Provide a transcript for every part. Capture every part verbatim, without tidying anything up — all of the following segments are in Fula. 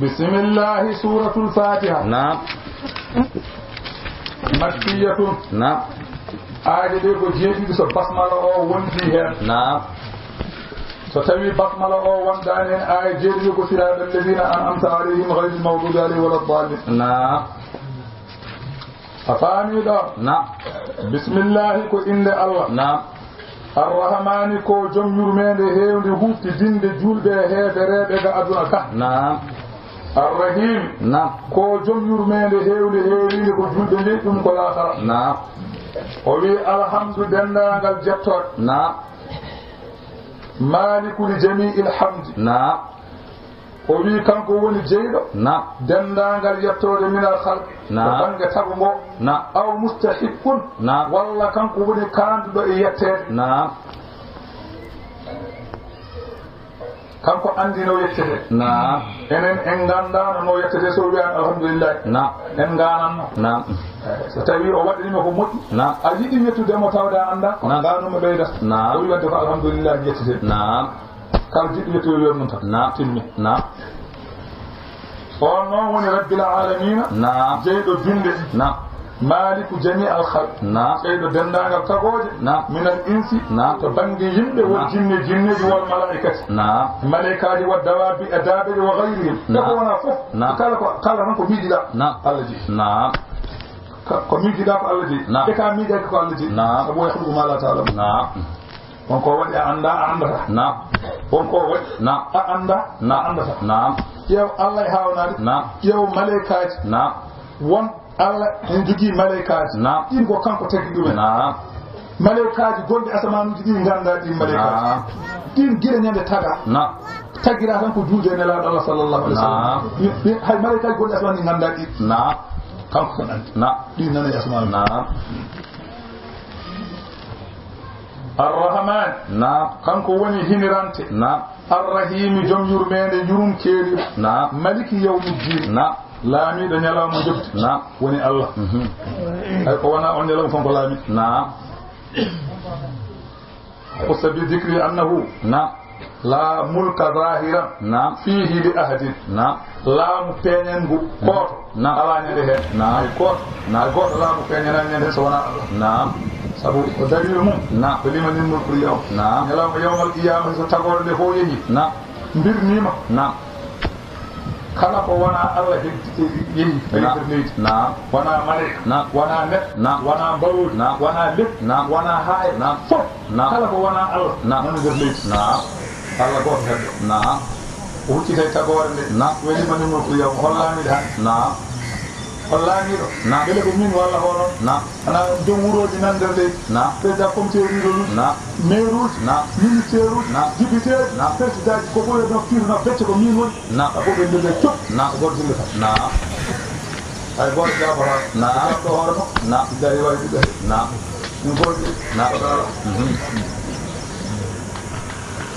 Bismillahi, Suuratul Faatiha. Naam. Makkiyatun. Naam. Aaje ɗe ko jeeɗiɗi, so basmala o wondi heen. Naam. So tawi basmala o wondaani heen, aaje jeeɗiɗi ko siraatal laziina an'amta alayhim gayril maghduubi alayhim wala ddaalliin. Naam. A faamii ɗo? Naam. Bismillahi ko innde Allah. Naam. Arrahmaani ko jom yurmeende heewnde huuftidinde juulɓe e heefereeɓe ga aduna ka. Naam. Arrahim. Naam. Ko jom yurmeende heewnde heeriinde ko juulɓe leydi ɗum ko laakara. Naam. O wi alhamdu denndaangal jettooɗe. Naam. Malikul jamiil hamdi. Naam. O wi kanko woni jeyɗo. Naam. Denndaangal yettoode minal khalqi. Naam. Ko bannge tago ngo. Naam. Aw mustahiqqun. Naam. Walla kanko woni kaanduɗo e yetteede. Naam. Kanko anndi no yettete. Naam. Enen en nganndaano no yettete so wiyaani alhamdulillahi. Naam. En ngaananno. Naam. So tawi o waɗanima ko moƴƴi. Naam. A yiɗi yettude mo tawde a annda. Naam. Ngaanuma ɓeyda. Naam. O wi wadde ko alhamdulillahi yettete. Naam. Kala jiɗɗo yettoyo yo mum tan. Naam. Timmi. Naam. On noon woni Rabbil Aalamiina. Naam. Jeyɗo bimɗe. Naam. Maaliku jamii al khalq. Naam. Jeyɗo denndaangal tagooje. Naam. Minal insi. Naam. To bannge yimɓe, wal jinni, jinneeji, wal malaa'ikati. Naam. Malaykaaji, wad dawaabi, e daabeeje, wa gayrihim. Naam. E ko wonaa fof. Naam. Kala ko, kala tan ko miijiɗaa. Naam. Allah jeyi. Naam. Ka, ko miijiɗaa ko Allah jeyi. Naam. E ka miijaaki ko Allah jeyi. Naam. Sabu wa yakhluqu ma la ta'lamun. Naam. On ko waɗi a annda, a anndata. Naam. On ko waɗi. Naam. A annda, naam, a anndata. Naam. Ƴeew Allah e haawnaaɗi. Naam. Ƴeew maleykaaji. Naam. Won Allah en jogii maleykaaji. Naam. Ɗin ko kanko tagi ɗumen. Naam. Maleykaaji gonɗi asamaanuuji ɗi nganndaa ɗin maleykaaji. Naam. Ɗin gila ñande taga. Naam. Tagira tan ko juulde e Nelaaɗo Allah sallallahu alaihi wasallam. Naam. Ɗi, ɗi, hay maleykaaji gonɗi asamaan ɗi nganndaa ɗi. Naam. Kanko tan anndi. Naam. Ɗi nana e asamaan. Naam. Arrahman. Naam. Kanko woni hinirante. Naam. Arrahimi, jom yurmeende, yurumkeeri. Naam. Maliki yawmiddin. Naam. Laamiiɗo ñalawma njoɓdi. Naam. Woni Allah. Mhm. Hay ko wonaa on ñalawma kanko laamiiɗo. Naam. Khussa bi dhikri annahu. Naam. La mulka zahiran. Naam. Fihi li ahadin. Naam. Laamu peeñanngu gooto. Naam. Alaa ñande heen. Naam. Hay gooto. Naam. Hay gooto laamu feeñanaani ñande heen so wonaa Allah. Naam. Sabu ko dalil mum. Naam. Ko limanil mulkul yawm. Naam. Ñalawma yawmal qiyaama so tagoore nde fof yehi. Naam. Mbirniima. Naam. Kala ko wonaa Allah heddi, yehi, fayi nder leydi. Naam. Wonaa maleyka. Naam. Wonaa neɗɗo. Naam. Wonaa mbaroodi. Naam. Wonaa leppi. Naam. Wonaa haaya. Naam. Fof. Naam. Kala ko wonaa Allah. Naam. Nana nder leydi. Naam. Allah gooto heddo. Naam. O huccita e tagoore nde. Naam. Weli mani mulku yawm. Hol laamiiɗo hannde? Naam. Hol laamiiɗo? Naam. Mbele ko min walla hono? Naam. Ana jom wurooji nan nder leydi. Naam. Président comité rural uji. Naam. Maire uji. Naam. Ministère uji. Naam. Député uji. Naam. Président ji ko ɓuri no firno becce ko min woni. Naam. A ko ɓe ndelle cop. Naam. Ko goto dillata. Naam. Hay goto jaabata. Naam. Jaabɗo hoore makko. Naam. Dari wawi ɗiɗo he. Naam. Ɗum goto. Naam. Mhm.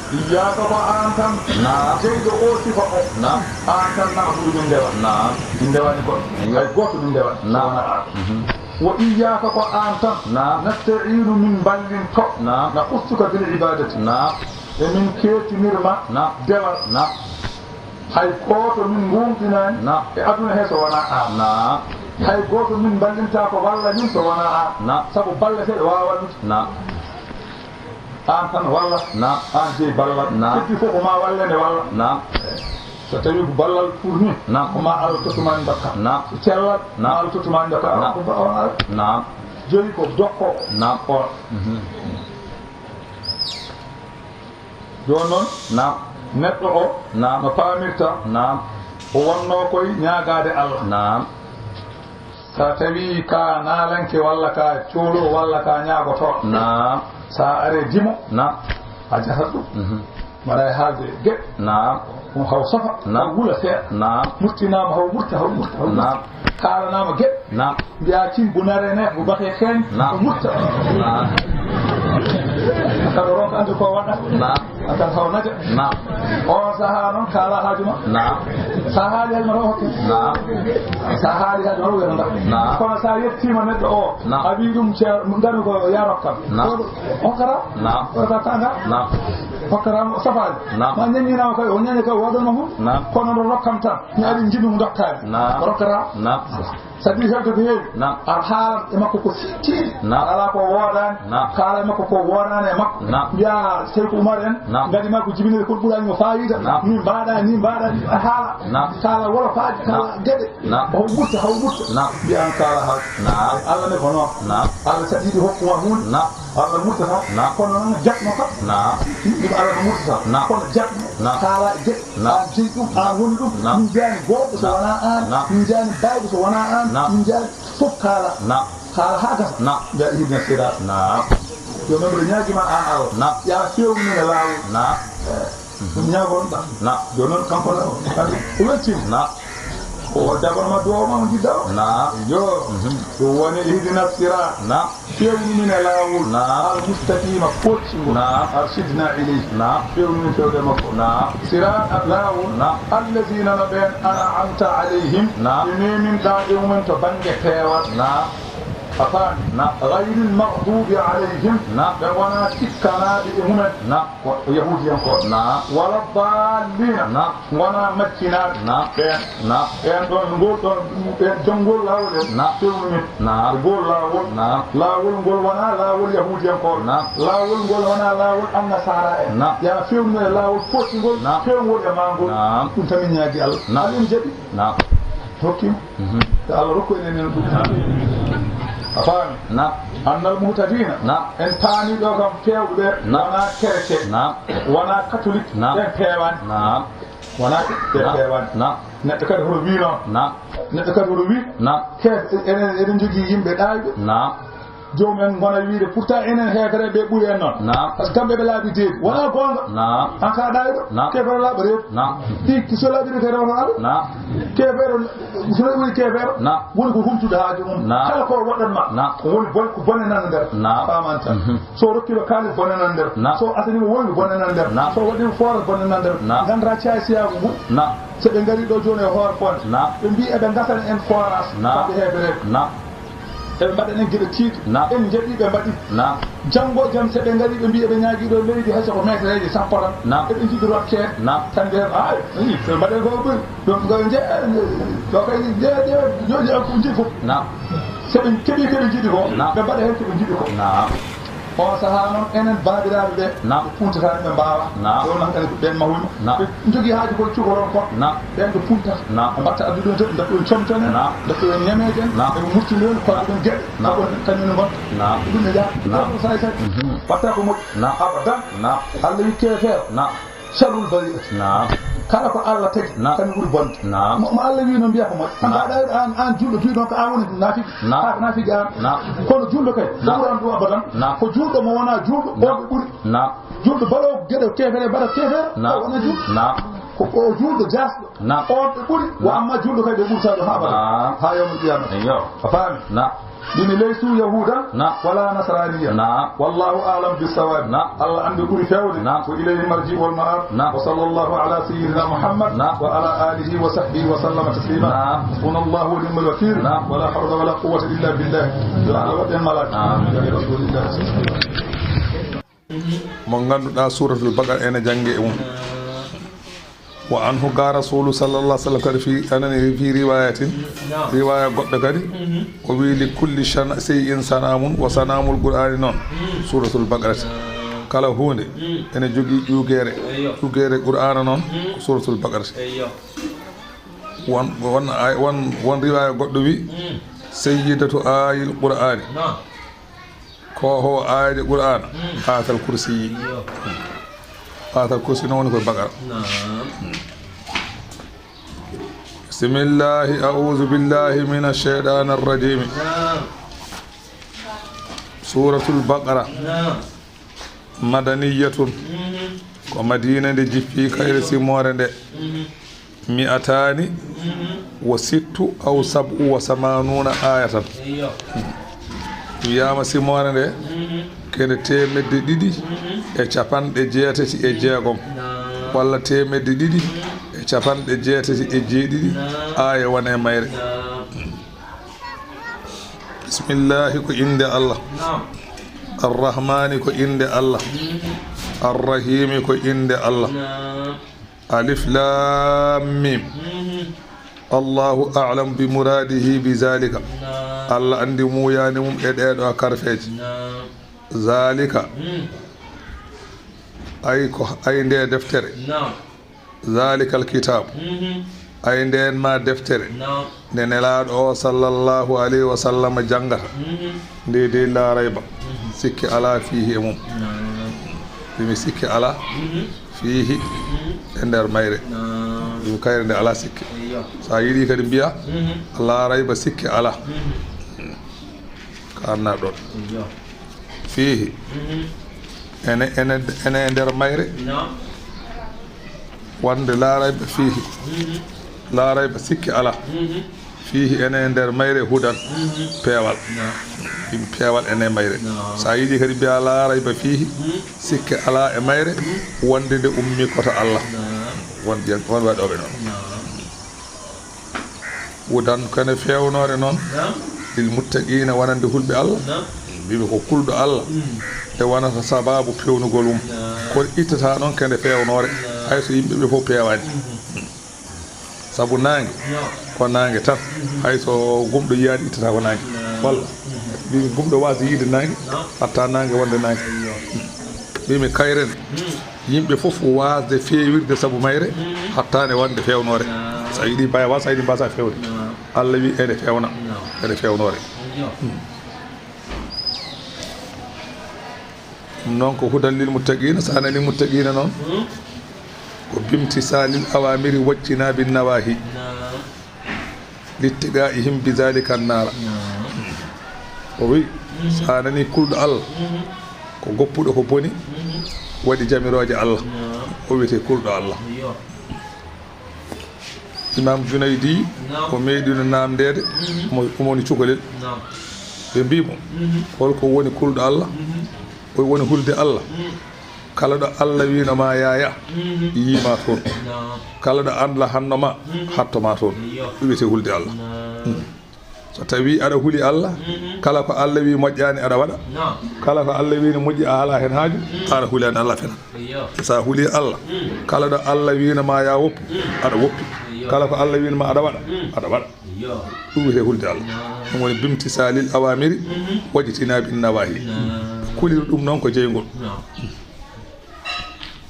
Iyyaka ko aan tan. Naam. Jeyɗo o sifa o. Naam. Aan tan na'budu min ndewata. Naam. Min ndewani goɗɗo. Hay goto min ndewata. Naam. Wona aan. Mhm. Wa iyyaka ko aan tan. Naam. Nasta'iinu min mballinto. Naam. Nakhussuka bil ibadati. Naam. E min keetinirma. Naam. Dewal. Naam. Hay gooto min ngoonɗinaani. Naam. E aduna he so wonaa aan. Naam. Hay gooto min mballintaako walla min so wonaa aan. Naam. Sabu balleteeɗo waawaa wallude. Naam. Aan tan walla. Naam. Aan jeyi ballal. Naam. Heddi fof ko maa walle nde walla. Naam. So tawi ko ballal ɓurni. Naam. Ko maa Allah tottumaani ndokka. Naam. So cellal. Naam. Maa Allah tottumaani ndokka. Naam. Ko ba-, on ala. Naam. Joyi ko dokko. Naam. On. Mhm. Jooni noon, naam, neɗɗo o, naam, no paamirta, naam, o wonnoo koye ñaagaade Allah. Naam. So a tawii ka naalanke walla ka coolo walla ka ñaagotooɗo, naam, so a aree dimo, naam, a jatat ɗum. Mhm. Mbaɗa e haalde geɗe. Naam. Ɗum haw sofa, naam, haw wula seeɗa. Naam. Murtinaama haw murta, haw murta, haw murta. Naam. Kaalanaama geɗe. Naam. Mbiyaa cin bu naree neex, bu baxee xeeñ, naam, ko mutta. Naam. Kaɗa ronka annde ko waɗa. Naam. A tan haw naja. Naam. O sahaa noon kaala haaju ma. Naam. Sa haali haaju ma tan hokke. Naam. Sa haali haaju ma tan wiyata nda. Naam. Kono sa yettiima neɗɗo o, naam, a wii ɗum ceer-, ngari ko yaa rokkam. Naam. O, o kara. Naam. O kara tanga. Naam. Hokkata mo safaade. Naam. Ma ñaññinaa o kay, o ñaña kay, o waɗan mo hun. Naam. Kono ɗo rokkam tan. Mi ari njiɗmi mo dokkaade. Naam. O rokkata. Naam. Sabi hewde ko heewi. Naam. Aɗa haalan e makko ko sittiiɗi. Naam. Alaa ko woodaani. Naam. Kaala e makko ko woodaani e makko. Naam. Mbiyaa Seyku Umar en. Naam. Ngadi makko jibiniri kon ɓuraani mo faayiida. Naam. Ni mbaɗa, ni mbaɗa, ni haala. Naam. Kaala wolofaaji, kaala geɗe. Naam. Haw ɓurta, haw ɓurta. Naam. Mbiyaa an kaala haw. Naam. Allah ne ko noon. Naam. Allah saɗi ɗi hokku ma huunde. Naam. Allah murtata. Naam. Kono noon jaɓno kam. Naam. Ɗum Allah no murtata. Naam. Kono jaɓno. Naam. Kaala e geɗe. Naam. Aan jeyi ɗum, aan woni ɗum. Naam. Min njaani gooto so wonaa aan. Naam. Min njaani baawɗo so wonaa aan. Naam. Min njaani fof kaala. Naam. Kaala haa gasa. Naam. Mbiyaa ihdina siraat. Naam. Yo men mbiɗa ñaagima aan Allah. Naam. Yaa feewnu men e laawol. Naam. Eh, ɗum ñaagoon ɗam. Naam. Jooni noon kanko na, o weltiima. Naam. Ko o jaɓanma duwaw ma o jiɗɗa o. Naam. Yo. Mhm. Ɗum woni ihdina siraat. Naam. Fewnu min e laawol. Naam. Al mustaqima, pocci ngol. Naam. Arshidna ilayhi. Naam. Fewnu min fewde makko. Naam. Siraat laawol. Naam. Allazina no ɓeen an'amta alayhim. Naam. Ɓe meminɗa e mumen to bannge peewal. Naam. A faami? Naam. Ghayril maghdubi alayhim. Naam. Ɓe wonaa tikkanaaɓe e mumen. Naam. Ko, ko yahuudiyankooɓe. Naam. Wala daalliina. Naam. Wonaa maccinaaɓe. Naam. Ɓeen. Naam. Ɓeen ɗoon, ngol ɗoon, ɓeen jom ngol laawol en. Naam. Fewnu min. Naam. Ngol laawol. Naam. Laawol ngol wonaa laawol yahuudiyankooɓe. Naam. Laawol ngol wonaa laawol annasaara en. Naam. Yaa fewnu min e laawol pocci ngol. Naam. Fewngol e maa ngol. Naam. Ɗum tan min ñaagi Allah. Naam. Allah en jaɓi. Naam. Hokki mo. Mhm. Yo Allah rokku en enen ɗum. Naam. A faami? Naam. Annal muhtadina. Naam. En paami ɗo kam peewɓe ɓe. Naam. Wonaa kerece. Naam. Wonaa katolik. Naam. Ɓe peewaani. Naam. Wonaa ɓe peewaani. Naam. Neɗɗo kadi hoto wii noon. Naam. Neɗɗo kadi hoto wii. Naam. He, enen, eɗen njogii yimɓe ɗaayɓe. Naam. Joomum en ngona wiide, pourtant enen heefereɓe ɓe ɓuri en noon. Naam. Parce que kamɓe ɓe laaɓi deedi. Wonaa goonga. Naam. An ka ɗaayɗo. Naam. Keefeero laaɓa reedu. Naam. Ɗi so laaɓi reedu, keefeero laaɓa. Naam. Keefeero, so laaɓi keefeero. Naam. Woni ko humtude haaju mum. Naam. Kala ko waɗan ma. Naam. Ko woni bon-, ko bone nan nder. Naam. Faman tan. Mhm. So rokkima kaalis bone nan nder. Naam. So asani mo woyru bone nan nder. Naam. So waɗi mo forage bone nan nder. Naam. Gandra caay siyaago ngu. Naam. So ɓe ngari ɗo jooni e hoore fonde. Naam. Ɓe mbi eɓe ngasana en forage. Naam. Kamɓe heefereɓe. Naam. Eɓe mbaɗa en geɗe tiiɗe. Naam. En njaɓi ɓe mbaɗi. Naam. Janngo e jam so ɓe ngari ɓe mbi eɓe ñaagi ɗo leydi hay so ko metereeje sappo tan. Naam. Eɓe njiɗi rokkee. Naam. Tan ɓe, ay, ɓe mbaɗa ko ɓuri. Ɗum ko nje-, ɗo kay nje-, nje-, nje-, nje-, ko njiɗi fof. Naam. So ɓe keɓi ko ɓe njiɗi ko, naam, ɓe mbaɗa heen ko ɓe njiɗi ko. Naam. On sahaa noon, enen baabiraaɓe ɓe, naam, ɓe puntataani, ɓe mbaawaa. Naam. Ɗo noon, enen ko ɓeen mahuyma. Naam. Ɓe njogii haaju ko cukalon kon. Naam. Ɓeen ɓe puntata. Naam. Ɓe mbatta addude en tan, mbatta en comcon en, naam, mbatta en ñameeje en, naam, eɓe murtini en, koɗa ɗum geɗe, naam, ko ɗum kañum en ngonta. Naam. Ko ɗum ɓe njaha. Naam. Ɗum ɗum saay saay. Mhm. Watta ko moƴƴi. Naam. Abadan. Naam. Allah wi keefeero. Naam. Sharrul bariyati. Naam. Kala ko Allah tagi, naam, kañum ɓuri bonde. Naam. Mo, mo Allah wi noon mbiya ko moƴƴi. Naam. An mbaɗa an, an julɗo, fii ɗon ko an woni naafiki. Naam. Haa ko naafiki an. Naam. Kono julɗo kay, naam, ko ɓuri an ɗum abadan. Naam. Ko julɗo mo wonaa julɗo, naam, on ɓe ɓuri. Naam. Julɗo baɗoowo geɗe keefeero, baɗa keefeero, naam, o wona julɗo. Naam. Ko, ko julɗo jaasɗo. Naam. On ɓe ɓuri. Naam. Wa amma julɗo kay ɓe ɓurtaa ɗum haa abadan. Naam. Haa yawmal qiyamah. Eyyo. A faami? Naam. Ɗini laysu yahuudan, naam, wala nasraniya. Naam. Wallahu a'lam bissawab. Naam. Allah anndi ɓuri feewde. Naam. Wa ilayhi marji wal ma'ab. Naam. Wa sallallahu ala sayyidina Muhammad, naam, wa ala alihi wa sahbihi wa sallama taslima. Naam. Hasbunallahu wa ni'mal wakil. Naam. Wala hawla wala quwwata illa billah. Yo Allah waɗ en malaaka. Amin. Ya Rasulillah. Mo ngannduɗaa Suuratul Baqara ene jannge e mum. Wa anhu ga Rasuulu sallallahu alaihi wasallam kadi fi anani fi riwayatin, naam, riwaya goɗɗo kadi, mhm, o wi: "Li kulli shana-, shay'in sanamun, wa sanamul Qur'ani noon, mhm, Suuratul Baqarati." Naam. Kala huunde, mhm, ene jogii ƴuugeere. Eyyo. Ƴuugeere Qur'aana noon, mhm, ko Suuratul Baqarati. Eyyo. Won, won ay-, won, won riwaya goɗɗo wi: mhm, "Sayyidatu ayil Qur'ani." Naam. Ko ho ayde Qur'aana, mm, Ayatal Kursi. Iyo. Ayatal Kursi noon woni ko Baqara. Naam. Bismillahi, a'udhu billahi minash shaytanir rajim. Naam. Suuratul Baqara. Naam. Madaniyatun. Mhm. Ko Madiina nde jippi, kayre simoore nde. Mhm. Mi'ataani wa sittu aw sab'u wa samanuuna ayatan. Eyyo. Wiyaama simoore nde, mhm, kene teemedde ɗiɗi, mhm, e capanɗe jeetati e jeegom. Naam. Walla teemedde ɗiɗi, mhm, e capanɗe jeetati e jeeɗiɗi, naam, aaya wona e mayre. Naam. Bismillahi ko innde Allah. Naam. Arrahmani ko innde Allah. Mhm. Arrahimi ko innde Allah. Naam. Alif Laam Miim. Mhm. Allahu a'lam bi muraadihi bi zaalika. Naam. Allah anndi muuyaani mum e ɗee ɗoo karfeeji. Naam. Zaalika. Mm. Ay ko, ay ndee deftere. Naam. Zaalikal kitaabu. Mhm. Ay ndeen maa deftere. Naam. Nde Nelaaɗo o sallallahu alayhi wa sallam janngata. Mhm. Nde dey laa rayba. Mhm. Sikke alaa fiihi e mum. Naam. Mbiimi sikke alaa. Mhm. Fiihi. Mhm. E nder mayre. Naam. Mbiimi kayre nde alaa sikke. Eyyo. So a yiɗi kadi mbiya. Mhm. Laa rayba sikke alaa. Mhm. Ko annaa ɗoon. Eyyo. Fiihi. Mhm. Ene, ene, ene e nder mayre. Naam. Wonde laa rayba fiihi. Mhm. Laa rayba sikke alaa. Mhm. Fiihi ene e nder mayre hudan. Mhm. Peewal. Naam. Ɗum peewal ene e mayre. Naam. So a yiɗi kadi mbiya laa rayba fiihi, mhm, sikke alaa e mayre, mhm, wonde nde ummii ko to Allah. Naam. Won yen-, won waɗooɓe noon. Naam. Hudan ko ene feewnoore noon. Naam. Lil muttaqiina wonande hulɓe Allah. Naam. Mbiimi ko kulɗo Allah. Mm. Nde wonata sabaabu peewnugol mum. Naam. Ko ittata noon ko ene feewnoore. Naam. Hay so yimɓe ɓe fof peewaani. Mhm. Sabu naange, naam, ko naange tan. Mhm. Hay so gumɗo yiyaani ittata ko naange. Naam. Walla? Mhm. Mbiimi gumɗo waasde yiide naange, naam, hatta naange wonde naange. Eyyo. Mbiimi kayre ne. Mm. Yimɓe fof waasde feewirde sabu mayre, mhm, hatta ne wonde feewnoore. Naam. So a yiɗi mbaawa, so a yiɗi mbaasa feewde. Naam. Allah wi ene feewna, naam, ene feewnoore. Eyyo. Hmm. Ɗum noon ko hudan lil muttaqiina, so a nanii muttaqiina noon, hmm, ko bimtisaalil awaamiri wajtinaabi nawaahi. Naam. Littiqaa'ihim bi zaalika naara. Naam. O wi, mhm, so a nanii kulɗo Allah, mhm, ko goppuɗo ko boni, mhm, waɗi jamirooje Allah. Naam. O wiyetee kulɗo Allah. Eyyo. Imaam Junaydi, naam, o meeɗino naamndeede, mhm, omo, omo woni cukalel. Naam. Ɓe mbii mo, mhm, hol ko woni kulɗo Allah? Mhm. O woni hulde Allah. Mhm. Kala ɗo Allah wiino ma yaaya, mhm, yiima toon. Naam. Kala ɗo Allah hanno ma, mhm, hatto ma toon. Eyyo. Ɗum wiyetee hulde Allah. Naam. Mm. So tawi aɗa huli Allah, mhm, kala ko Allah wi moƴƴaani aɗa waɗa. Naam. Kala ko Allah wi ne moƴƴi a alaa heen haaju, mhm, aɗa hulaani Allah fenataa. Eyyo. So a huli Allah, mhm, kala ɗo Allah wiino ma yaa woppu, mhm, aɗa woppi. Eyyo. Kala ko Allah wiino ma aɗa waɗa, mhm, aɗa waɗa. Eyyo. Ɗum wiyetee hulde Allah. Naam. Ɗum woni bimtisaalil awaamiri, mhm, wajtinaabi nawaahi. Naam. Kuliri ɗum noon ko jeyngol. Naam.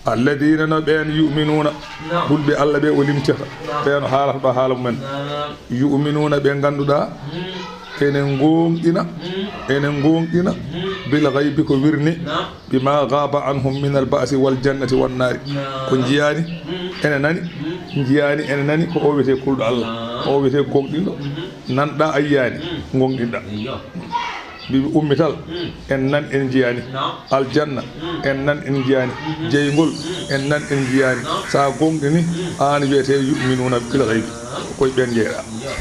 Alladiina no ɓeen yu'minuuna, naam, hulɓe Allah ɓe o limtata, naam, ɓeen o haalata ɗo haala mumen. Naam. Yu'minuuna ɓe ngannduɗaa, hmm, ene ngoongɗina, hmm, ene ngoongɗina, hmm, bil gaybi ko wirni, naam, bima gaaba anhum min al ba'si wal jannati wan naari. Naam. Ko njiyaani, hmm, ene nani, hmm, njiyaani, ene nani ko o wiyetee kulɗo Allah, naam, o wiyetee goongɗinɗo, hmm, nanɗaa a yiyaani, hmm, ngoongɗinɗaa. Eyyo. Mbiimi ummital, mm, en nan en njiyaani. Naam. Aljanna, mm, en nan en njiyaani. Mhm. Jeyngol, mm, en nan en njiyaani. Naam. So a goongɗini, mm, aan wiyetee yu'minuuna bil gaybi. Naam. Ko koye ɓeen njeyɗaa. Yo.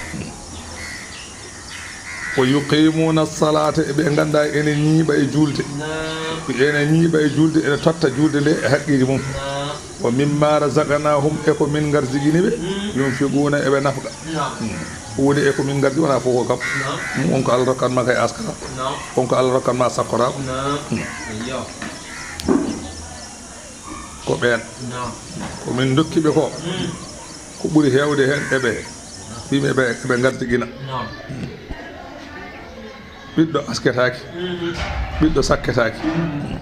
Wa yuqimuuna salaata, e ɓe nganndaa ene ñiiɓa e juulde. Naam. Ene ñiiɓa e juulde, ene totta juulde nde e haqqeeji mum. Naam. Wa mimma razaqnahum, e ko min ngarsigini ɓe, mm, yunfiquuna, eɓe nafqa. Naam. Mm. Huunde e ko min ngardi wonaa fof ko kam. Naam. Mm, won ko Allah rokkan ma kay askata. Naam. Won ko Allah rokkan ma sakkotaako. Naam. Mm. Eyyo. Ko ɓeen. Naam. Ko min ndokki ɓe ko. Mm. Ko ɓuri heewde heen eɓe. Yimɓe ɓe, eɓe ngardi gina. Naam. Mm. Ɓiɗɗo asketaake. Mm. Ɓiɗɗo sakketaake. Mm.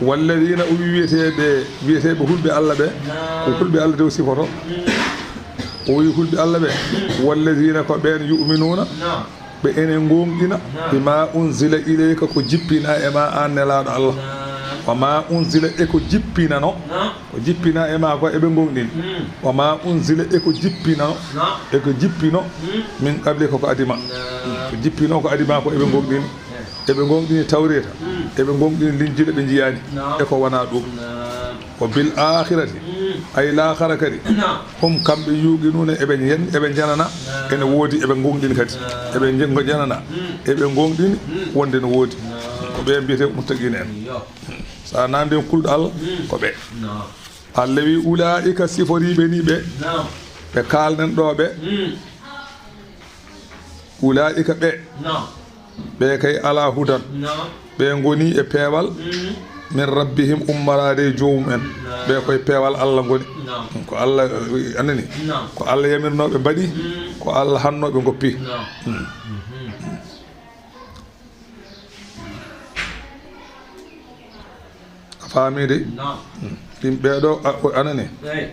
Walladiina, o wi wiyeteeɓe, wiyeteeɓe hulɓe Allah ɓe, naam, ko hulɓe Allah de o sifoto. Mm. O wi hulɓe Allah ɓe, mm, walladiina ko ɓeen yu'minuuna, naam, ɓe ene ngoongɗina, naam, bimaa unzila ilayka, ko jippinaa e ma aan Nelaaɗo Allah. Naam. Wa maa unzila, e ko jippinano, naam, ko jippinaa e ma ko eɓe ngoongɗini. Mm. Wa maa unzila, e ko jippinano, naam, e ko jippino, mm, min qablika, ko adi ma. Naam. Ko jippino ko adi ma ko eɓe ngoongɗini. Eh. Eɓe ngoongɗini Tawreeta, mm, eɓe ngoongɗini Linjiila, ɓe njiyaani, naam, e ko wonaa ɗum. Naam. Wa bil aakhirati, mm, ay laakhara kadi, naam, hum, kamɓe, yuuqinuuna, eɓe njen-, eɓe njanana, naam, ene woodi, eɓe ngoongɗini kadi, naam, eɓe nje-, njanana, mm, eɓe ngoongɗini, mm, wonde no woodi. Naam. Ko ɓe mbiyetee muttaqiina en. Yo. So a nani nden kulɗo Allah, mm, ko ɓe. Naam. Allah wi, ulaa'ika, siforiiɓe ni ɓe, naam, ɓe kaalɗen ɗo ɓe. Mm. Ulaa'ika ɓe. Naam. Ɓe kay alaa hudan. Naam. Ɓe ngoni e peewal, mm, min rabbihim, ummoraade e joomum en. Naam. Ɓe koye peewal Allah ngoni. Naam. Ko Allah, eh, anani. Naam. Ko Allah yamirnoo ɓe mbaɗi, mm, ko Allah hannoo ɓe ngoppi. Naam. Mm. Mhm. A faami de? Naam. Mm. Ɗin ɓee ɗoo, a, o anani. Eey.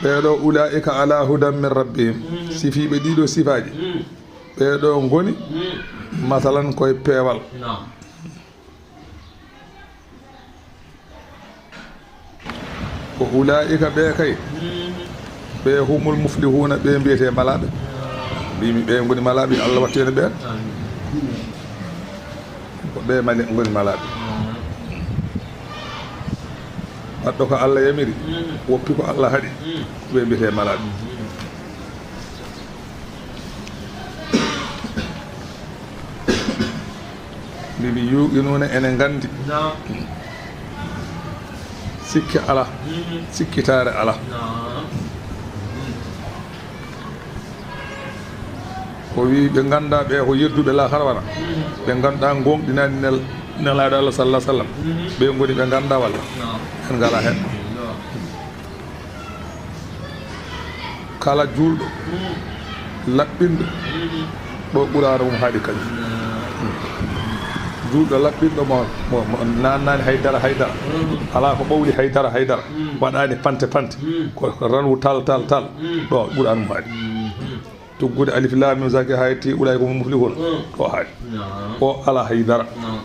Ɓee ɗoo, ulaa'ika alaa hudan min rabbihim. Mm. Sifiiɓe ɗii ɗoo sifaaji. Mm. Ɓee ɗoo ngoni, mm, masalan, koye peewal. Naam. Ko ulaa'ika ɓee kay, mm, ɓe humul muflihuuna, ɓe mbiyetee malaaɓe. Mbimi ɓe ngoni malaaɓe, Allah wattu en e ɓeen. Amiin. Ko ɓe mali ngoni malaaɓe. Waɗɗo ko Allah yamiri, mm, woppi ko Allah haɗi, mm, ko ɓe mbiyetee malaaɓe. Mbiɓe yuuqinuuna ene nganndi. Naam. Sikke alaa. Mm. Sikkitaare alaa. Naam. O wii ɓe nganndaa ɓe ko yedduɓe laakara wara. Mm. Ɓe nganndaa ngoonɗinaani nel-, nelaaɗo Allah sallallahu alaihi wasallam. Mm. Ɓe ngoni ɓe nganndaa walla? Naam. En ngalaa heen. Naam. Kala juulɗo, mm, laɓɓinɗo, mm, ɗo Qur'aana mum haaɗi kañum. Mm. Juulɗo laɓɓinɗo mo, mo, mo naannaani hay dara, hay dara. Mm. Alaa ko ɓawli hay dara, hay dara. Mm. Waɗaani pante, pante. Mm. Ko, ko ranwu tal, tal, tal. Mm. Ɗo Qur'aana mum haaɗi. Mm. Tuggude alif laam miim zaalika haa yetti ulaa'ika humul muflihuun. Mm. Ɗo haaɗi. Naam. O alaa hay dara. Naam.